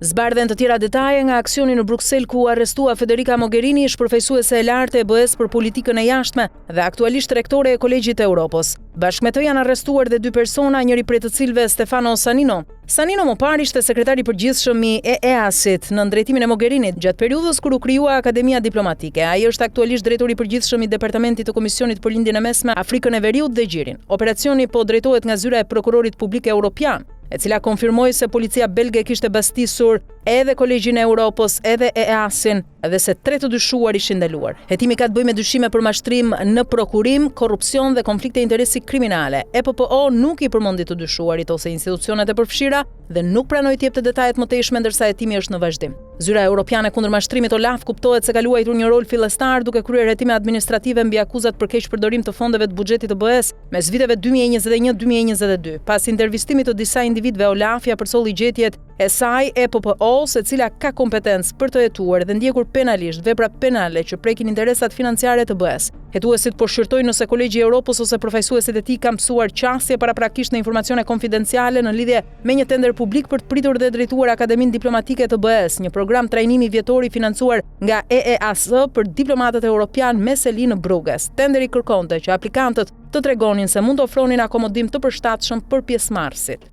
Zbardhen të tjera detaje nga aksioni në Bruksel ku u arrestua Federica Mogherini, ish-përfaqësuese e lartë e BE-së për politikën e jashtme dhe aktualisht rektore e Kolegjit të Europës. Bashkë me të janë arrestuar dhe dy persona, njëri prej të cilëve Stefano Sanino. Sanino më parë ishte sekretar i përgjithshëm i EEAS-it nën drejtimin e Mogherinit gjatë periudhës kur u krijua Akademia Diplomatike. Ai është aktualisht drejtor i përgjithshëm i Departamentit të Komisionit për Lindjen e Mesme, Afrikën e Veriut dhe Gjirin. Operacioni po drejtohet nga zyra e Prokurorit Publik Europian, e cila konfirmoi se policia belge kishte bastisur edhe Kolegjin e Europës, edhe EEAS-in dhe se tre të dyshuar ishin ndaluar. Hetimi ka të bëjë me dyshime për mashtrim në prokurim, korrupsion dhe konflikte interesi kriminale. EPPO nuk i përmendi të dyshuarit ose institucionet e përfshira dhe nuk pranoi të jepte detaje të mëtejshme ndërsa hetimi është në vazhdim. Zyra Europiane kundër Mashtrimit OLAF kuptohet se ka luajtur një rol fillestar duke kryer hetime administrative mbi akuzat për keqpërdorim të fondeve të buxhetit të BE-së mes viteve 2021 2022. Pas intervistimit të disa individëve, OLAF ia përcolli gjetjet e saj EPPO-s, e cila ka kompetencë për të hetuar dhe ndjekur penalisht vepra penale që prekin interesat financiare të BE-së. Hetuesit po shqyrtojnë nëse Kolegji i Europës ose përfaqësuesit e tij kanë pësuar qasje paraprakisht në informacione konfidenciale në lidhje me një tender publik për të pritur dhe drejtuar Akademinë Diplomatike të BE-së, një program trajnimi vjetor i financuar nga EEAS për diplomatët europianë me seli në Bruges. Tenderi kërkonte që aplikantët të tregonin se mund të ofronin akomodim të përshtatshëm për pjesëmarrësit.